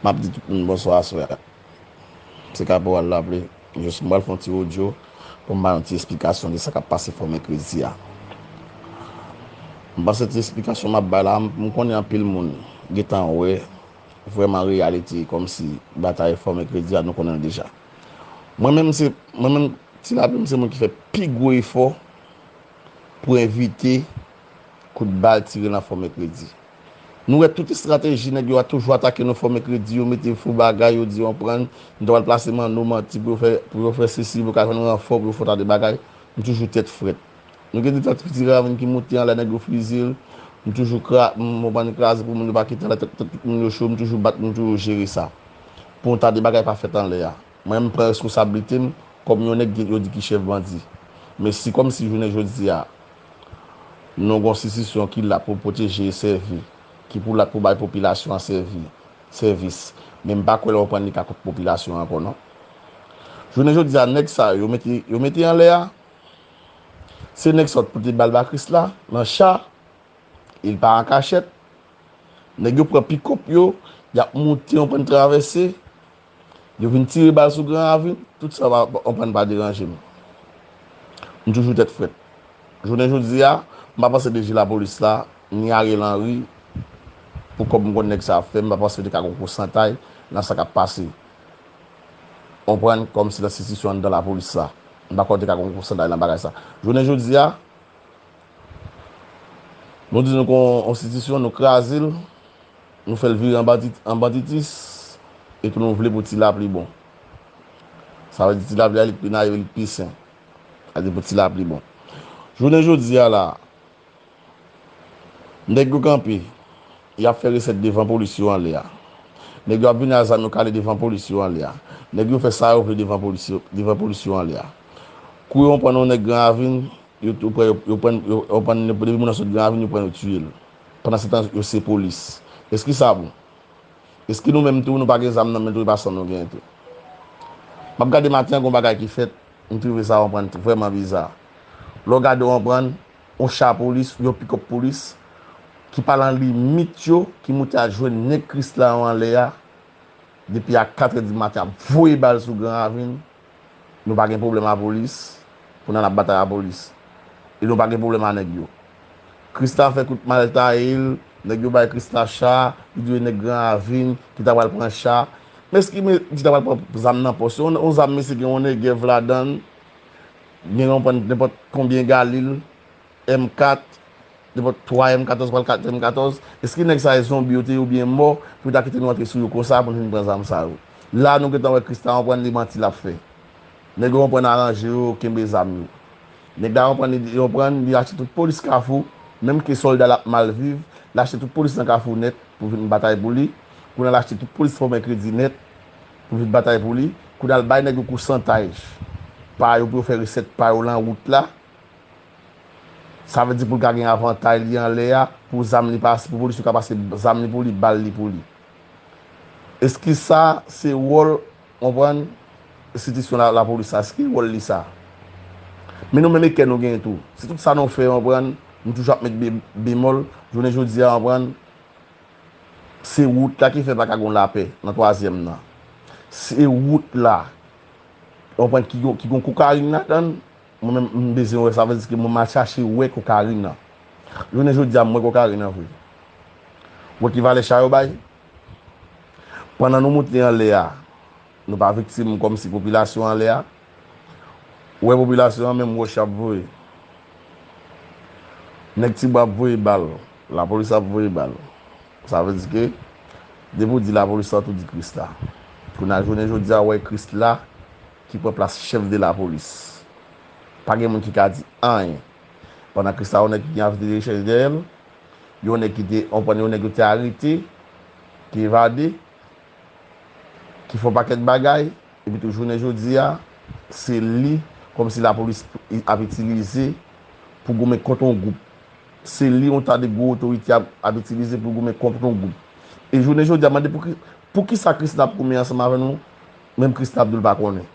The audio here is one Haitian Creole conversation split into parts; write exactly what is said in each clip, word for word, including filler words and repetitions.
M ap di tout moun bonswa aswè a. Se Kaporal Laple. Jis m pral fè yon ti odyo pou m ba yon ti esplikasyon de sa k ap pase fò mèkredi a. M panse ti esplikasyon m ap bay la, m konnen anpil moun gentan wè vrèman reyalite kòmsi batay fò mèkredi a, nou konnen l deja. Mwen menm se, mwen menm, Ti Laple, m se moun ki fè pi gwo efò pou evite kout bal tire nan fò mèkredi. Nou wè tout estrateji nèg yo a toujou atake nou fò mèkredi, yo mete fo bagay, yo di yo pran, nou ta pral plase manno manti pou yo fè, pou yo fè sesi, pou yo ka jwenn ranfò, pou yo fè ta de bagay. Nou toujou tèt frèt. Nou gen de tèt Ti Ravin ki moute anlè, nèg yo frize l. Nou toujou kra, m, m pran kraze pou moun yo pa kite anlè, tèt, tèt tout moun yo cho, m toujou bat, nou toujou jere sa. Pou yon ta de bagay pa fèt anlè a. Mwen, m pran responsablite m kòm yon nèg ki, yo di ki chèf bandi. Men si kòmsi jounen jodi a, nou gon enstitisyon ki la pou pwoteje e sèvi, ki pou la pou bay popilasyon an sèvi, sèvis. Men m pa kwè lè w pran li ka kont popilasyon an ankò non. Jounen jodi a, nèg sa yo, yo mete, yo mete anlè a, se nèg sòt pote bal ba Krisla, nan cha, e l pa an kachèt. Nèg yo pran pikòp yo, y ap moute, yon prann travèse, yo vin tire bal sou Gran Ravin, tout sa pa, yon prann pa deranje m. M toujou tèt frèt. Jounen jodi a, m pa panse D G lapolis la, ni Ariel Henry, pou kòb m konn nèg sa ap fè, m pa panse yo te ka gon pousantay nan sa k ap pase. Konprann? Kòmsi nan enstitisyon anndan lapolis la. M pa kwè yo te ka gon pousantay nan bagay sa. Jounen jodi a, nou di nou gon enstitisyon, nou kraze l, nou fè l vire an bandit, an banditis, epi nou vle pou Ti Laple bon. Sa vle di Ti Laple a, li k pi nayif, li k pi sen. Sa vle di pou Ti Laple bon. Jounen jodi a la, nèg yo kanpe, y ap fè resèt devan polis yo anlè a. Nèg yo ap vini a zam yo kale devan polis yo anlè a. Nèg yo fè sa yo vle devan polis yo, devan polis yo anlè a. Kou yo pran yon nèg Gran Ravin, yo tou pran, yo, yo pran, yo, yo pran, depi moun nan sot Gran Ravin, yo pran yo tiye l. Pandan se tan, yo se polis. Èske sa bon? Èske nou menm tou, nou pa gen zam nan men tou, e pa san nou genyen tou? M ap gade maten an, gon bagay ki fèt, m twouve sa, w konprann, vrèman biza. Lè w gade, w konprann, yon cha polis, yon pikòp polis, ki pa nan limit yo, ki moute al jwenn nèg Krisla yo anlè a, depi a katrè di maten, ap voye bal sou Gran Ravin. Nou pa gen pwoblèm a polis, pou n al ap batay a polis. E nou pa gen pwoblèm a nèg yo. Krisla fè kout mal taye l, nèg yo bay Krisla cha, li di nèg Gran Ravin ki ta pral pran cha. Men èske men, ki ta pral pran zam nan pòs yo? Yon, yon zam, mesye, gen yon nègèv ladan l, gen yon pran nenpòt konbyen galil, M kat, nenpòt twa M katòz pral kat M katòz. Èske nèg sa yo zonbi yo te ye oubyen mò pou yo ta kite nou antre sou yo konsa pou nou vin pran zam sa yo? La, nou gentan wè Krisla, w konprann, li manti l ap fè. Nèg yo, w konprann, aranje yo, kenbe zam yo. Nèg la, w konprann, li, w konprann, li achte tout polis Kafou, menm ke sòlda l ap mal viv, l achte tout polis nan Kafou nèt pou vin batay pou li. Kounye a, l achte tout polis Fò Mèkredi nèt pou vin batay pou li. Kounye a, l bay nèg yo pousantaj pa yo pou yo fè resèt pa yo nan wout la. Sa vle di pou l ka gen avantay li anlè a, pou zam li pase, pou polis yo ka pase zam li pou li, bal li pou li. Èske sa se wòl, w konprann, enstitisyon la, lapolis la? Èske wòl li sa? Men nou menm e kè nou genyen tou. Se tout sa nou fè, w konprann, nou toujou ap met be-, bemòl. Jounen jodi a, w konprann, se wout la ki fè pa ka gon lapè nan twazyèm nan. Se wout la, w konprann, ki gon, ki gon kokayin ladan l. Mwen menm, m bezwen wè, sa vle di ke mwen m al chache wè kokayin nan. Jounen jodi a, m wè kokayin nan vre. Wè ki valè cha yo bay. Pandan nou moute anlè a, nou pa viktim kòmsi popilasyon anlè a. Wè popilasyon an menm wòch y ap voye. Nèg Tibwa ap voye bal, lapolis ap voye bal. Sa vle di ke, depi w di lapolis, sa tou di Krisla. Kounye a jounen jodi a, w wè Krisla ki pran plas chèf de lapolis. Pa gen moun ki ka di anyen. Pandan Krisla, yon nèg ki gen avi de rechèch dèyè l, yon nèg ki te, yon nèg yo te arete, ki evade, ki fè yon pakèt bagay, epi tou jounen jodi a, se li, kòmsi lapolis ap itilize pou goumen kont yon gwoup. Se li yon ta de gwo otorite ap, ap itilize pou goumen kont yon gwoup. E jounen jodi a, mande pou ki, pou ki sa Krisla ap goumen ansanm avè nou, menm Krisla ap di l pa konnen.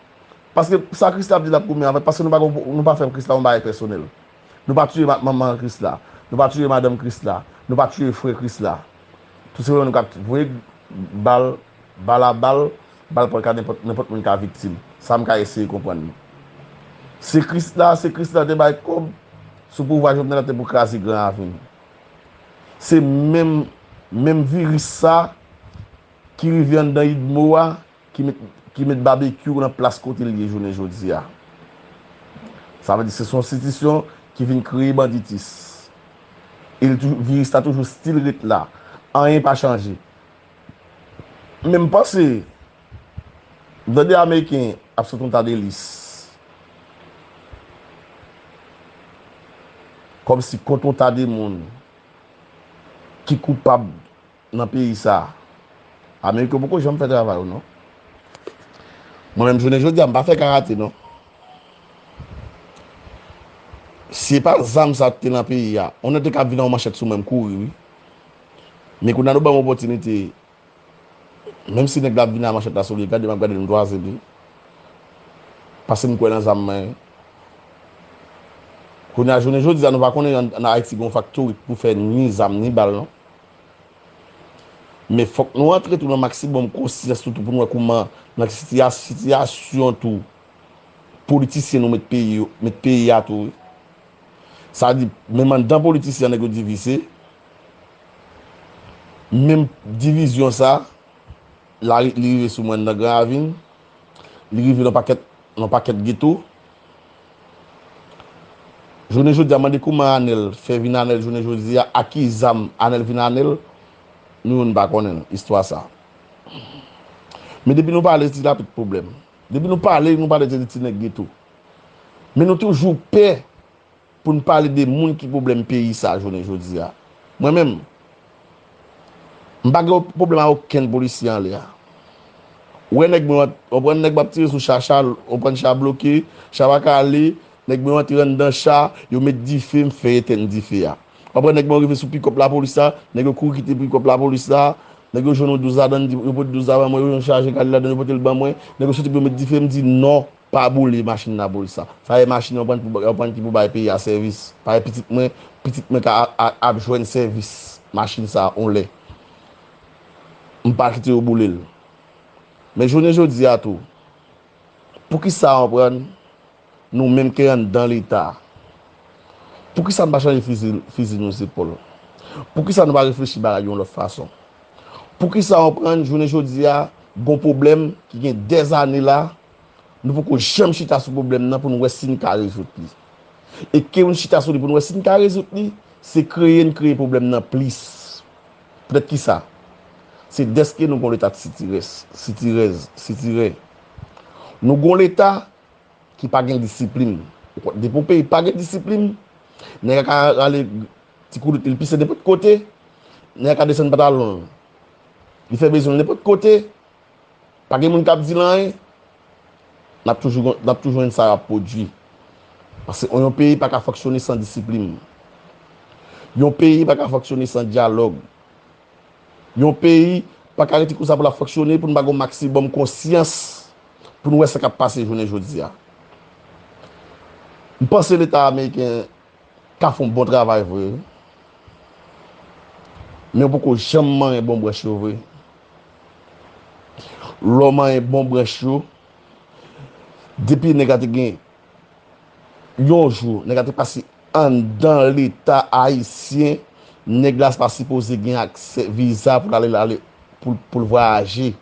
Paske sa Krisla ap di l ap goumen avè l, paske nou pa, nou pa fè Krisla yon bagay pèsonèl. Nou pa tiye ma-, manman Krisla. Nou pa tiye madanm Krisla. Nou pa tiye frè Krisla. Tou se nou k ap voye bal Bal a bal, bal pral ka nenpòt, nenpòt moun ka viktim. Sa m ka eseye konprann li. Se Krisla, se Krisla te bay kòb sou pouvwa Jovenel la te pou kraze Gran Ravin. Se menm, menm viris sa ki rive anndan Idmo a, ki met, ki met Babekyou nan plas kote l ye jounen jodi a. Sa vle di se yon enstitisyon ki vin kreye banditis. E l toujou, viris la toujou still ret la. Anyen pa chanje. Men m panse, m tande Ameriken ap sot yon ta de lis. Kòmsi kont yon ta de moun ki koupab nan peyi sa a. Ameriken poko janm fè travay yo, non. Mwen menm, jounen jodi a, m pa fè karate, non. Si se pa zam sa te nan peyi a, yon nèg te ka vin ak yon manchèt sou mwen, m kouri, wi. Men kounye a nou ban m opòtinite, menm si nèg la ap vin ak manchèt la sou li, gade m ap gade l, m twaze li. Paske m kwè nan zam mwen. Kounye a, jounen jodi a, nou pa konnen an, an Ayiti gen yon faktori pou fè ni zam ni bal, non. Men fòk nou antre tou nan maksimòm konsyans nou tou pou nou wè kouman, nan sitiya-, sitiyasyon tou, politisyen nou met peyi yo, met peyi a tou, wi. Sa di, menm anndan politisyen an, nèg yo divize. Menm divizyon sa, la, li rive sou mwen nan Gran Ravin. Li rive nan pakèt, nan pakèt geto. Jounen jodi a, mande kouman Anèl fè vin Anèl jounen jodi a, ak ki zam Anèl vin Anèl, nou menm nou pa konnen istwa sa. Men depi nou pale, se la tout pwoblèm. Depi nou pale, nou pale de ti nèg geto. Men nou toujou pè pou n pale de moun ki pwoblèm peyi sa jounen jodi a. Mwen menm, m pa gen pwoblèm ak okenn polisye anlè a. Ou wè nèg mwen, w ap wè nèg m ap tire sou cha, cha, w ap wè cha bloke, cha pa ka ale, nèg mwen antre anndan cha, yo met dife, m fè etèn dife a. W ap wè nèg mwen rive sou pikòp lapolis la, nèg yo kouri kite pikòp lapolis la, nèg yo jwenn yon douz ladan, yo pote douz la ban mwen, yo jwenn chaje kale ladan, yo pote l ban mwen, nèg yo soti pou yo met dife, m di non. Pa boule machin lapolis sa. Sa e machin yo pran pou, yo pran ki pou bay peyi a sèvis. Parèy pitit mwen, pitit mwen ka a, a, ap jwenn sèvis machin sa yon lè. M pa kite yo boule l. Men jounen jodi a tou, poukisa w konprann nou menm ki anndan Leta, poukisa n pa chanje fizi, fizi nou zepòl? Poukisa nou pa reflechi bagay yon lòt fason? Poukisa w konprann jounen jodi a, gon pwoblèm ki gen dèzane la, nou poko janm chita sou pwoblèm nan pou n wè si n ka rezoud li. E ke nou chita sou li pou n wè si n ka rezoud li, se kreye n kreye pwoblèm nan plis. Poutèt kisa? Se dèske nou gon Leta sitirès, sitirèz, sitirè. Nou gon Leta ki pa gen disiplin. Depi yon peyi pa gen disiplin, nèg la ka rale ti koulout li, l pise nenpòt kote, nèg la ka desann pantalon l, li fè bezwen l nenpòt kote, pa gen moun k ap di l anyen, n ap toujou, n ap toujou jwenn sa y ap pwodui. Paske yon peyi pa ka fonksyone san disiplin. Yon peyi pa ka fonksyone san dyalòg. Yon peyi pa ka rete konsa pou l ap fonksyone, pou n pa gen yon maksimòm konsyans, pou n wè sa k ap pase jounen jodi a. M panse Leta ameriken ka fè yon bon travay vre, wi. Men yo poko janm manyen bon branch yo vre. Lè w manyen bon branch yo, depi nèg la te gen yon jou, nèg la te pase anndan Leta ayisyen, nèg la pa sipoze gen aksè viza pou l ale, ale, pou, pou l vwayaje.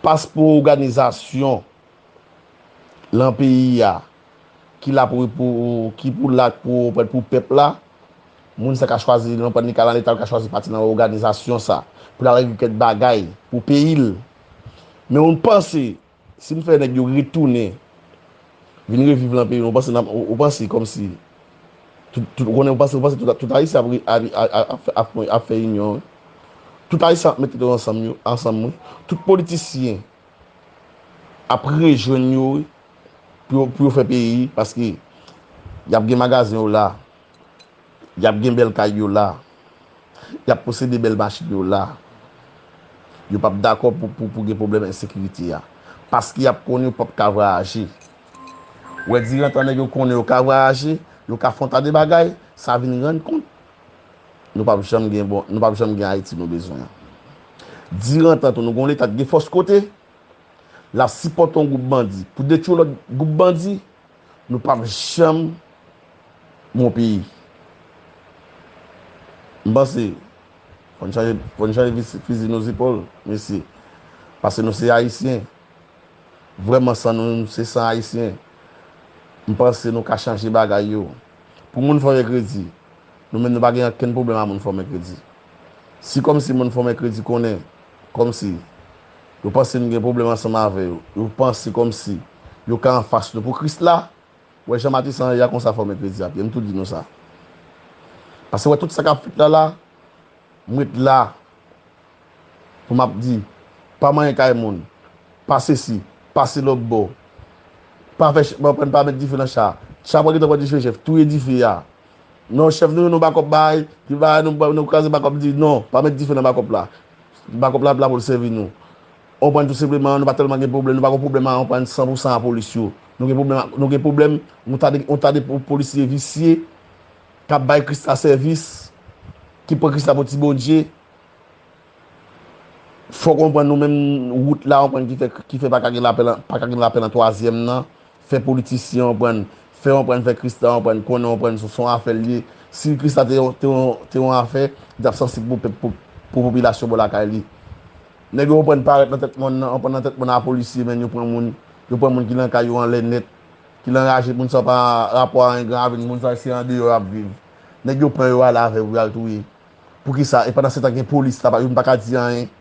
Paspò òganizasyon lan peyi a, ki la pou, pou, ki pou la pou, pou pèp la, moun sa ka chwazi, nan pran li ka nan Leta, l ka chwazi pati nan òganizasyon sa, pou l al regle kèk bagay pou peyi l. Men ou panse, si m fè nèg yo retounen, vin reviv lan peyi nou, ou panse n ap, ou, ou panse kòmsi, tout, tout, ou konnen, ou panse, ou panse tout, tout Ayisyen ap, ap, ap, ap, ap, ap fè inyon, wi. Tout Ayisyen ap met tèt yo ansanm, yo, ansanm, wi. Tout politisyen ap rejwenn yo, wi, pou yo, pou yo fè peyi, paske y ap gen magazen yo la, y ap gen bèl kay yo la, y ap posede bèl machin yo la. Yo p ap dakò pou, pou, pou gen pwoblèm ensekirite a, paske y ap konnen yo p ap ka vwayaje. Wè, dirantan nèg yo konnen yo ka vwayaje, yo ka fè yon ta de bagay, sa vin rann kont nou p ap janm gen bon, nou p ap janm gen Ayiti nou bezwen an. Dirantan tou, nou gen yon Leta ki gen fòs kote, l ap sipòte yon gwoup bandi. Pou detwi yon lòt gwoup bandi, nou p ap janm yon peyi. M panse, fò n chanje, fò n chanje fizi, fizi nou zepòl, mesye. Paske nou se Ayisyen. Vrèman, san nou, nou se san Ayisyen. M panse nou ka chanje bagay yo. Pou moun fò mèkredi, nou menm nou pa gen okenn pwoblèm a moun fò mèkredi. Si kòmsi moun fò mèkredi konnen, kòmsi, yo panse nou gen pwoblèm ansanm avè yo, yo panse kòmsi yo ka anfas nou pou Kris la, wè jan Matisan ye a konsa fò mèkredi ap ye, m tou di nou sa. Paske wè tout sa k ap fèt la la, m ret la, pou m ap di, pa manyen kay moun, pa sesi, pa se lòt bò, pa fè, pa pran, pa met dife nan cha, cha pral gentan pran dife chèf, touye dife a. Non, chèf nou, nou bakòp bay, ki bay, nou, nou kraze bakòp, di non, pa met dife nan bakòp la. Bakòp la, la pou l sèvi nou. Konprann tou senpleman, nou pa tèlman gen pwoblèm, nou pa gen pwoblèm a konprann san pou san a polis yo. Nou gen pwoblèm, nou gen pwoblèm, yon ta de, yon ta de po-, polisye visye, k ap bay Kris la sèvis, ki pran Kris la pou ti Bondye. Fò konprann nou menm wout la, konprann ki fè, ki fè pa ka gen lapè nan, pa ka gen lapè nan twazyèm nan, fè politisyen konprann, fè konprann, fè Kris la konprann, konnen konprann se, se yon afè l ye. Si Kris la te, te, te yon afè, li t ap sansib pou pèp, pou, pou popilasyon bò lakay li. Nèg yo konprann parèt nan tèt mòn nan, konprann nan tèt mòn a polisye, men yo pran moun, yo pran moun ki nan kay yo anlè nèt, ki anraje, moun sa pa rapò a anyen, Gran Ravin, moun sa se andeyò y ap viv. Nèg yo pran yo ale avè yo, y al touye. Poukisa? E pandan se tan gen polis la, pa, yo pa ka di anyen.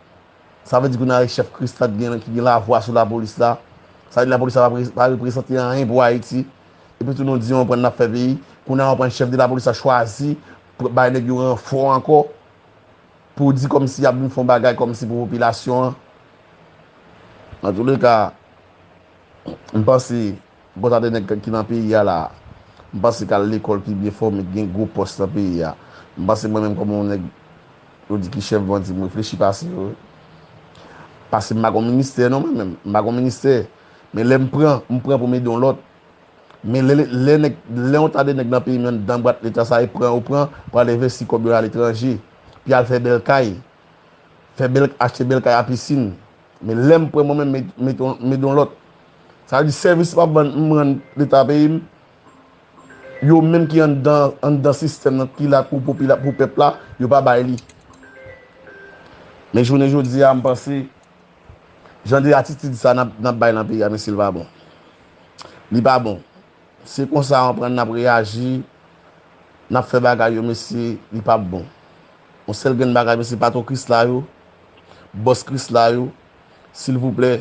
Sa vle di kounye a e chèf Kris la ki gen, ki gen lavwa sou lapolis la. Sa vle di lapolis la pa pre-, pa reprezante anyen pou Ayiti. Epi tou nou di yon pran n ap fè peyi. Kounye a yon pran chèf de lapolis la chwazi pou bay nèg yo ranfò ankò. Pou di kòmsi y ap vin fè yon bagay kòmsi pou popilasyon an. Antouleka, m panse, bon, ta de nèg ki nan peyi a la, m panse k al lekòl ki byen fòme, ki gen gwo pòs nan peyi a. M panse mwen menm kòm yon nèg, yo di ki chèf bandi, m reflechi pase yo. Pase m pa gon ministè non, mwen menm, m pa gon ministè. Men lè m pran, m pran pou m ede yon lòt. Men lè, lè, lè nèg, lè yon ta de nèg nan peyi m anndan bwat leta sa, e pran yo pran, pou al envesti kòb yo aletranje, pou y al fè bèl kay, fè bèl, achte bèl kay a pisin. Men lè m pran mwen menm, met, met yon, met yon lòt. Sa vle di sèvis m ap vann, m rann leta peyi m, yo menm ki anndan, anndan sistèm nan, ki la pou popila-, pou pèp la, yo pa bay li. Men jounen jodi a, m panse, jan de atitid sa n ap, n ap bay nan peyi a, mesye, li pa bon. Li pa bon. Se konsa, konprann, n ap reyaji, n ap fè bagay yo, mesye, li p ap bon. Yon sèl grenn bagay, mesye, patwon Kris la yo, bòs Kris la yo, silvouplè,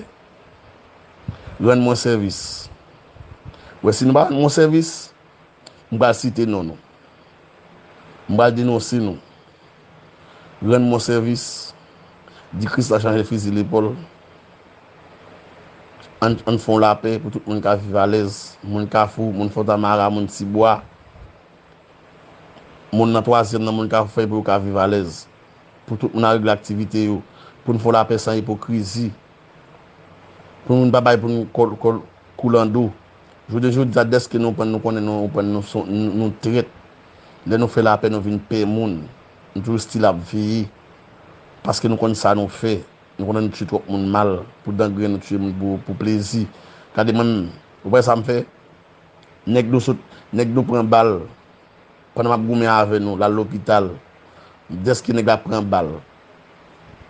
rann mwen sèvis. Wè, si nou pa rann mwen sèvis, m pral site non nou. M pral denonse nou. Rann mwen sèvis. Di Kris la chanje fizi lepòl. Ann, ann fè yon lapè pou tout moun ka viv alèz. Moun Kafou, moun Fontamara, moun Tibwa, moun nan twazyèm nan, moun Kafou fè pou yo ka viv alèz. Pou tout moun aregle aktivite yo. Pou n fè lapè san ipokrizi. Pou moun pa bay pou n kòl, kòl, koulando. Jounen jodi a, dèske nou pran, nou konnen nou, pran nou, son, nou, nou trèt. Lè nou fè lapè, nou vin pè moun. Nou toujou still ap veye. Paske nou konn sa nou fè. Nou konnen nou tiye twòp moun mal. Pou dangren, nou tiye moun pou, pou plezi. Gade mwen menm. Ou wè sa m fè? Nèg nou sot, nèg nou pran bal. Pandan m ap goumen avè nou, l al lopital. Dèske nèg la pran bal.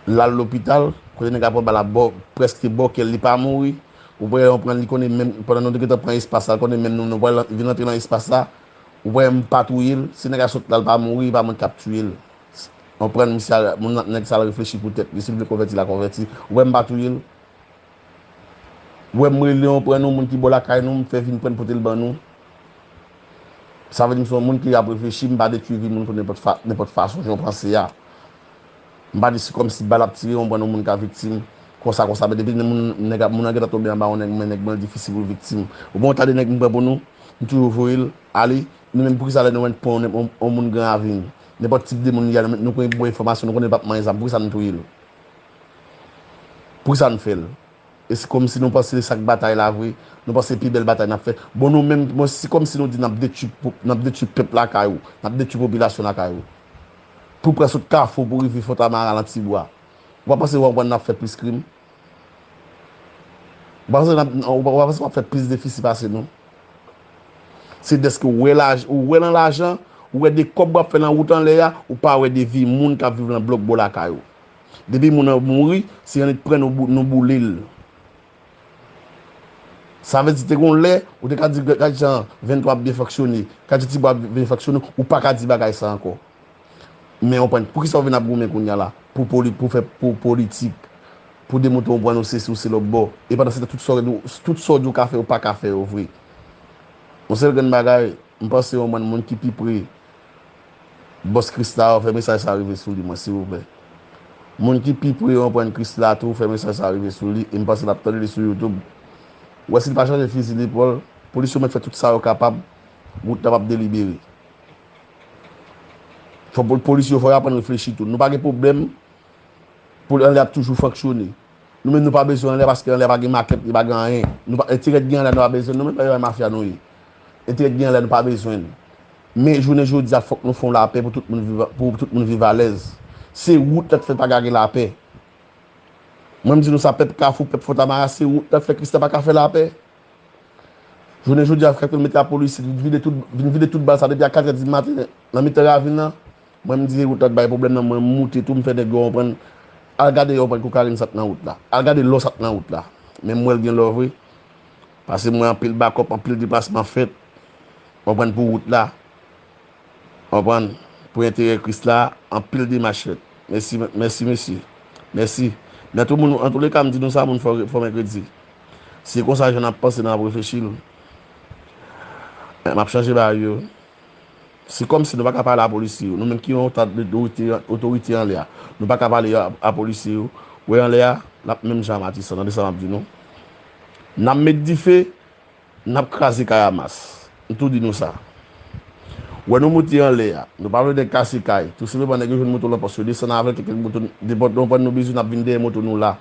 L al lopital, kote nèg la pran bal la, bò, prèske bò kè l, li pa mouri. Ou wè, yon pran, li konnen menm, pandan nou te gentan pran espas la, l konnen menm nou, nou pral vin antre nan espas la. Ou wè, m pa touye l. Si nèg la sot la, l pa mouri, e pa mwen k ap touye l. Yon pran misye, moun nan, nèg sa al reflechi pou tèt li. Si l vle konvèti, l a konvèti. Ou wè, m pa touye l. Ou wè m rele yon pran nou, moun ki bò lakay nou, m fè vin pran pote l ban nou. Sa vle di m se yon moun ki ap reflechi, m pa detwi vi moun pou nenpòt fa-, nenpòt fason, jan w panse a. M pa di se kòmsi bal ap tire, yon pran yon moun ka viktim, konsa, konsa, men depi moun, nèg ap, moun nan gentan tonbe anba yon nèg, men nèg mwen difisil pou l viktim. Ou bon, ta de nèg m pran pou nou, m toujou voye l ale, nou menm poukisa lè nou wè n pran yon, yon, yon moun Gran Ravin, nenpòt tip de moun li a, nou, nou pran bon enfòmasyon, nou konnen l p ap manyen zam, poukisa nou touye l? Poukisa n fè l? E se kòmsi nou panse se sa k batay la vre, nou panse pi bèl batay n ap fè. Bon, nou menm, bon, se kòmsi nou di n ap detwi pòp-, n ap detwi pèp lakay ou, n ap detwi popilasyon lakay ou. Pou pran sot Kafou pou rive Fontamara nan Tibwa. Ou pa panse w ap, n ap fè plis krim? Ou pa panse n ap, ou pa, ou pa panse w ap fè plis defisi pase nou? Se dèske ou wè laj-, ou wè nan lajan, ou wè de kòb w ap fè nan wout anlè a, ou pa wè de vi moun k ap viv nan blòk bò lakay ou. Depi moun nan mouri, se annik pran nou bou-, nou boule l. Sa vle di, te gon lè, ou te ka di, gad jan venntwa ap byen fonksyone, gad jan Tibwa ap byen fonksyone, ou pa ka di bagay sa ankò. Men w konprann, poukisa w vin ap goumen kounye a la? Pou poli-, pou fè, pou politik, pou demontre w konprann ou sesi, ou se lòtbò. E pandan se tan, tout sa w, tout sa w di w ka fè, ou pa ka fè yo vre. Yon sèl grenn bagay, m panse w konprann moun ki pi pre bòs Krisla a, fè mesaj sa rive sou li, mwen, silvouplè. Moun ki pi pre, w konprann, Krisla tou, fè mesaj sa rive sou li, e m panse l ap tande li sou YouTube. Wè, si l pa chanje fizi l epòl, polis yo mèt fè tout sa yo kapab, wout la p ap delibere. Fò pol-, polis yo, fò yo aprann reflechi tou. Nou pa gen pwoblèm pou anlè ap toujou fonksyone. Nou menm nou pa bezwen anlè paske anlè pa gen makèt, li pa gen anyen. Nou pa, enterè ki gen anlè nou pa bezwen, nou menm pa mafya nou ye. Enterè ki gen anlè nou pa bezwen l. Men jounen jodi a fòk nou fè yon lapè pou tout moun viv, pou tout moun viv alèz. Se wout la k fè pa ka gen lapè. Mwen m di nou sa, pèp Kafou, pèp Fontamara, se wout la k fè Krisla pa ka fè lapè. Jounen jodi a, frè, mete lapolis vin vide tout, vin vide tout bal sa depi a katrè di maten nan mitan ravin nan. Mwen, m di wout la t bay pwoblèm nan, mwen, m moute tou, m fè nèg yo konprann. Al gade yo konprann kokayin sa t nan wout la. Al gade lò sa t nan wout la. Men m wè l gen lò vre. Pase mwen anpil bakòp, anpil deplasman fèt. Konprann pou wout la. Konprann? Pou enterè Krisla, anpil demach fèt. Mèsi, mèsi, mesye. Mèsi. Men tou moun, antouleka, m di nou sa, moun fò, fò mèkredi. Se konsa jan n ap panse, n ap reflechi l. M ap chanje bagay yo. Se kòmsi nou pa ka pale a polisye yo. Nou menm ki yon ta-, otorite, otorite anlè a. Nou pa ka pale a, a polisye yo. Wè anlè a, l ap menm jan a Matisan. Tande sa m ap di nou. N ap met dife, n ap kraze kay a mas. M tou di nou sa. Wè nou moute anlè a. Nou pa vle nèg kase kay. Tou senpleman nèg yo jwenn moto lan pòs yo desann avè l, kèk moto, nenpòt nou pran nou bizou, n ap vin dèyè moto nou la.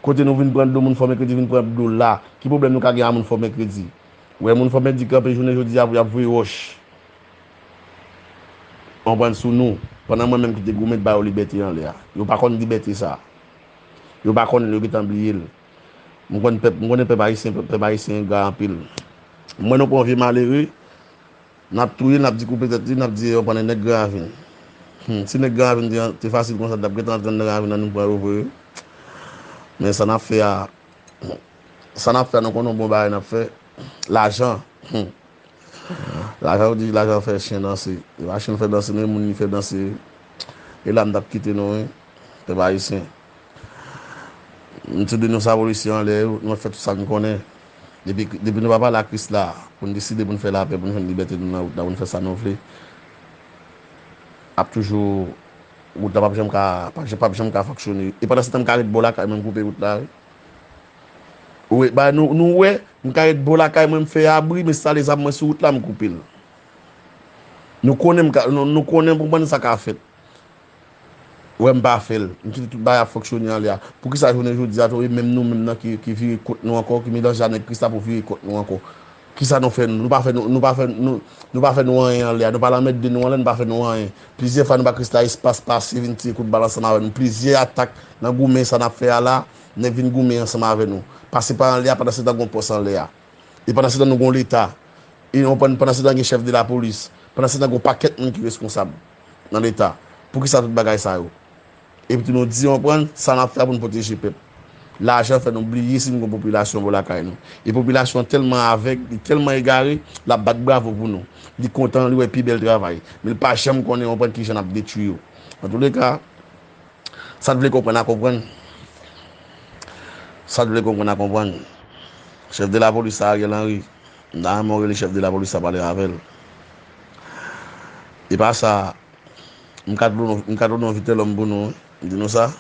Kote nou vin pran dlo moun fò mèkredi vin pran dlo la. Ki pwoblèm nou ka gen a moun fò mèkredi? Wè moun fò mèkredi kanpe jounen jodi a pou y ap voye wòch. Konprann sou nou. Pandan mwen menm ki te goumen ba yo libète anlè a. Yo pa konn libète sa. Yo pa konnen l, yo gentan bliye l. M konn pèp, m konnen pèp ayisyen, pèp, pèp ayisyen engra anpil. M wè nou pran yon vye malere, n ap touye l, n ap dikoupe tèt li, n ap di yo pran nèg Gran Ravin. Hmm, si nèg Gran Ravin te, te fasil konsa, n t ap gentan antre anndan ravin nan, nou pran yo voye. Men sa n ap fè a, sa n ap fè a, nou konnen yon bon bagay n ap fè. Lajan. Hmm. Lajan, yo di lajan fè chen danse. E pa chen fè danse, non, e moun li fè danse. E la m t ap kite nou, wi, pèp ayisyen. M tou di nou sa, polisye anlè yo, nou fè tout sa n konnen. Depi, depi nou pa pale a Krisla, pou n deside pou n fè lapè, pou n jwenn libète nou nan wout la, pou n fè sa nou vle, ap toujou, wout la p ap janm ka, p ap, p ap janm ka fonksyone. E pandan se tan, m ka ret bò lakay mwen, m koupe wout la, wi. Wi, ba, nou, nou wè, m ka ret bò lakay mwen, m fè abri, m enstale zam mwen sou wout la, m koupe l. Nou konnen m ka, nou, nou konnen pou mwen sa ka fèt. Wè m pa fè l. M kite tout bagay ap fonksyone anlè a. Poukisa jounen jodi a tou, e menm nou menm nan ki, ki vire kont nou ankò, ki melanje a nèg Krisla pou vire kont nou ankò? Kisa nou fè nou? Nou pa fè nou, nou pa fè nou, nou pa fè nou anyen anlè a. Nou pa lanmède nou anlè, nou pa fè nou anyen. Plizyè fwa nou ba Krisla espas pase, vin tire kout bal ansanm avè nou. Plizyè atak nan goumen sa n ap fè a la, nèg vin goumen ansanm avè nou. Pase pa anlè a, pandan se tan gon pòs anlè a. E pandan se tan nou gon Leta. E nou konprann, pandan se tan gen chèf de lapolis. Pandan se tan gon pakèt moun ki reskonsab nan Leta. Poukisa tout bagay sa yo? Epi tou nou di, konprann, sa n ap fè a pou n pwoteje pèp. Lajan fè nou bliye si nou gon popilasyon bò lakay nou. E popilasyon an tèlman avèg, li tèlman egare, l ap bat bravo pou nou. Li kontan, li wè pi bèl travay. Men li pa janm konnen, konprann, kijan n ap detwi yo. Antouleka, sa n vle konprann a konprann. Sa n vle konprann a konprann. Chèf de lapolis sa, Ariel Henry, m ta renmen w rele chèf de lapolis sa, pale avè l. E pa sa, m ka tounen, m ka tounen yon Vitelòm pou nou, wi. M di nou sa.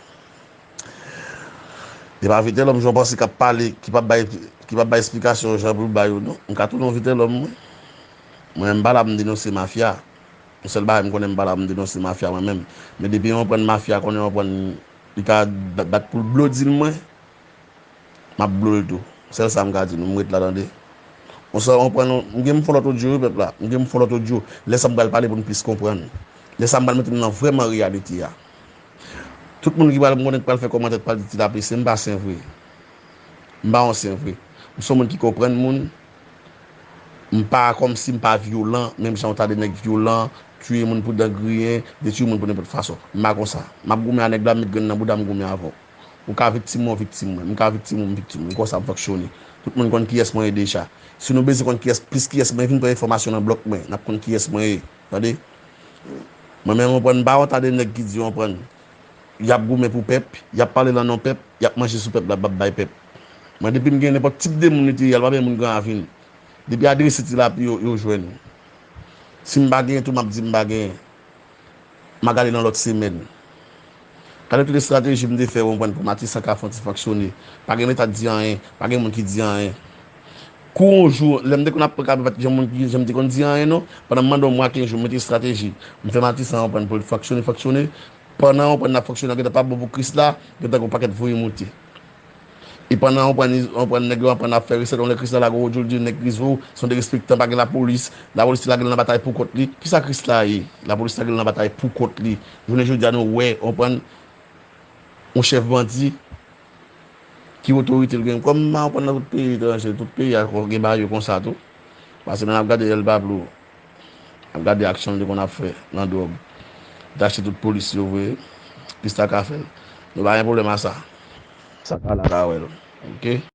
E pa Vitelòm, jan w panse k ap pale, ki p ap bay, ki p ap bay esplikasyon jan pou l bay yo, non. M ka tounen yon Vitelòm, wi. Mwen, m pa la pou m denonse mafya. Yon sèl bagay m konnen, m pa la pou m denonse mafya mwen menm. Men depi yon pran mafya, konnen yon pran, li ka bat, bat pou l blodi l mwen, m ap blo l tou. Sèl sa m ka di nou, m ret la tande. Yon sèl, yon pran, m gen m fè yon lòt odyo wi pèp la. M gen m fè yon lòt odyo. Lè sa m pral pale pou n plis konprann. Lè sa m pral mete nou nan vrèman reyalite a. Tout moun ki pral, m konnen, k pral fè kòmantè, k pral di Ti Lapli sen, m pa sen vre. M pa yon sen vre. M se yon moun ki konprann moun. M pa kòmsi m pa vyolan, menm jan w ta de nèg vyolan, tiye moun pou dan griyen, detwi moun pou nenpòt fason. M pa konsa. M ap goumen a nèg la, m met grenn nan bouda m, goumen avè w. Ou ka viktim mwen, w viktim mwen. M ka viktim ou, m viktim ou. M konsa m fonksyone. Tout moun konn kiyès mwen ye deja. Si nou bezwen konn kiyès, plis kiyès mwen ye, vin pran enfòmasyon nan blòk mwen. N ap konn kiyès mwen ye. Tande? Mwen menm, w konprann, m pa yon ta de nèg ki di, w konprann, y ap goumen pou pèp, y ap pale nan non pèp, y ap manje sou pèp la, y ap bay pèp. Mwen, depi m gen nenpòt tip de moun li te ye a, l pa bezwen moun Gran Ravin. Depi adrese Ti Lapli yo, yo jwenn. Si m pa genyen tou, m ap di m pa genyen. M a gade nan lòt semèn. Gade tout estrateji m te fè, w konprann, pou Matisan ka fè yon ti fonksyone. Pa gen leta k di anyen, pa gen moun ki di anyen. Kou yon jou, lè m te konn ap pran kape, pa t gen moun ki, jan m te konn di anyen non. Pandan m mande yon mwa, kenz jou, m mete estrateji. M fè Matisan, w konprann, pou l fonksyone, fonksyone. Pandan, w konprann, n ap fonksyone, gentan pa bon pou Krisla, gentan gen yon pakèt voye moute. E pandan, w konprann, w konprann, nèg yo aprann ap fè resèt, yon lè Krisla lage yon odyo, l di nèg Krisvo, se yon derespektan, pa gen lapolis. Lapolis te lage l nan batay pou kont li. Kisa Krisla ye? Lapolis lage l nan batay pou kont li. Jounen jodi a, nou wè, w konprann, yon chèf bandi, ki otorite l gen. Kòm m pa konprann nan tout peyi etranje, tout peyi a gen bagay yo konsa tou. Pase men ap gade El Pablo, ap gade aksyon l te konn ap fè nan dwòg. Li te achte tout polis yo vre, Krisla ka fè l. Nou pa gen pwoblèm a sa. Sa ka la ka wè l. Oke?